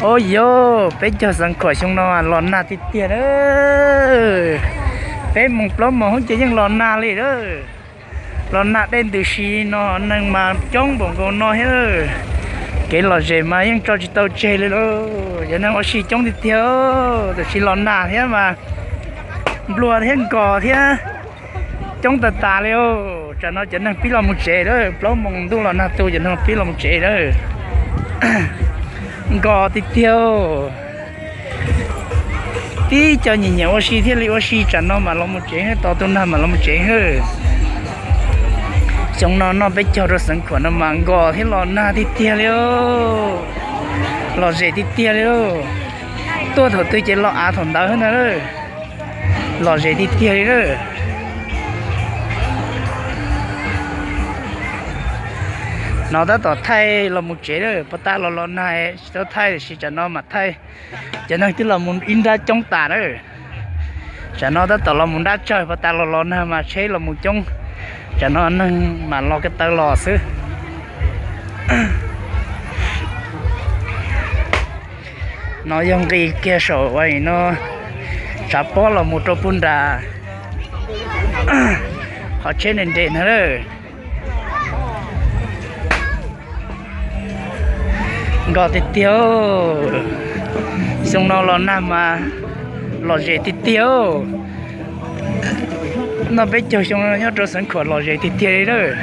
Ua yog peb caug Xeev Khuam xyoo no los nag tiag tiag lawm. Peb moos plaub moos hub ces yeej los nag li lawm. Los nag dej ntws si no, neeg mas coob npaum nkaus no thiab. Kev lom zem mas yeej tso tsis tau tseg li lauj. Cov neeg ua si coob tiag tiag, tab sis los nag thiab mas nplua thiab nkos thiab coob tas tas li. Tsam no cov neeg pib los mus tsev lawm, plaub moos ntuj los nag tu, cov neeg pib los mus tsev lawm. Nkos tiag tiag. Tib co nyiam nyiam ua si thiaj li ua si, tsam no mam los mus tsev, tos tus nag mam los mus tsev. Xyoo no noj peb caug rau Xeev Khuam no mas nkos thiab los nag tiag tiag li. Los zem tiag tiag li. Tuaj thaum twg ces los av thaum ntawd ntag. Los zem tiag tiag li lawm. No tab tom thaij los mus tsev lawm, puag ta los los nag tsis tau thaij, tiam sis tsam no mam thaij. Cov neeg twb los mus ib nrab coob tas lawm. Tsam no tab tom los mus nrab tsawg, puag ta los los nag mas tsheb los mus coob. Tsam no neeg mam los ko taw los xwb. No yog nqis kiag saum no, tshav pob los mus rau puag nram qhov tsheb nres nres na lawm. Nkos tiag tiag. Xyoo no los nag mas lom zem tiag tiag. Noj peb caug xyoo no nyob rau Xeev Khuam lom zem tiag tiag li lawm.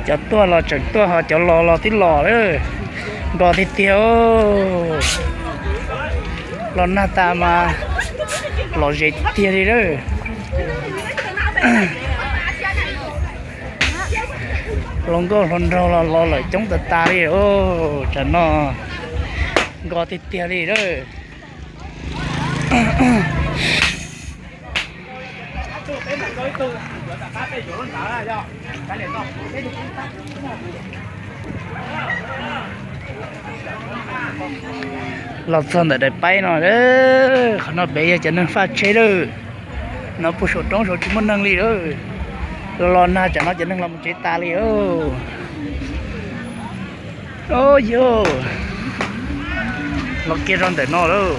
Cov tuaj los tseem tuaj, ho cov los los twb los lawm. Nkos tiag tiag. Los nag tas mas lom zem tiag tiag li lawm. Hluas nkauj hluas nraug los los lawm coob tas tas li. Tsam no nkos tiag tiag li lawm. Los txog ntawm daim paib no, qhov no pem yog cov neeg faj tsheb lawm. No puag saum roob saud tsis muaj neeg li lawm. Los los nag tsam no cov neeg los mus tsev tas li. Yog los kiag rau ntawm no lawm.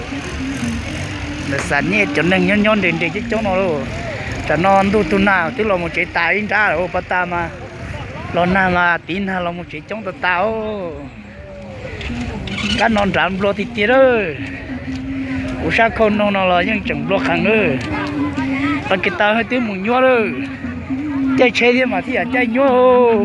Ntawm Xam Nyej cov neeg nyob nyob nres nres coob coob no lauj. Tsam no ntuj tus nag twb los mus tsev tas ib nrab lawm, ua pas tas mas los nag mas tiv nag los mus tsev coob tas tas. Kab no nrad nplua tiag tiag lawm. Kuv sab khau noog no los yeej tseem nplua qheev lawm. Pas kiag taw twb mus nyuaj lawm. Caij tsheb thiab mas thiaj yam caij nyuaj.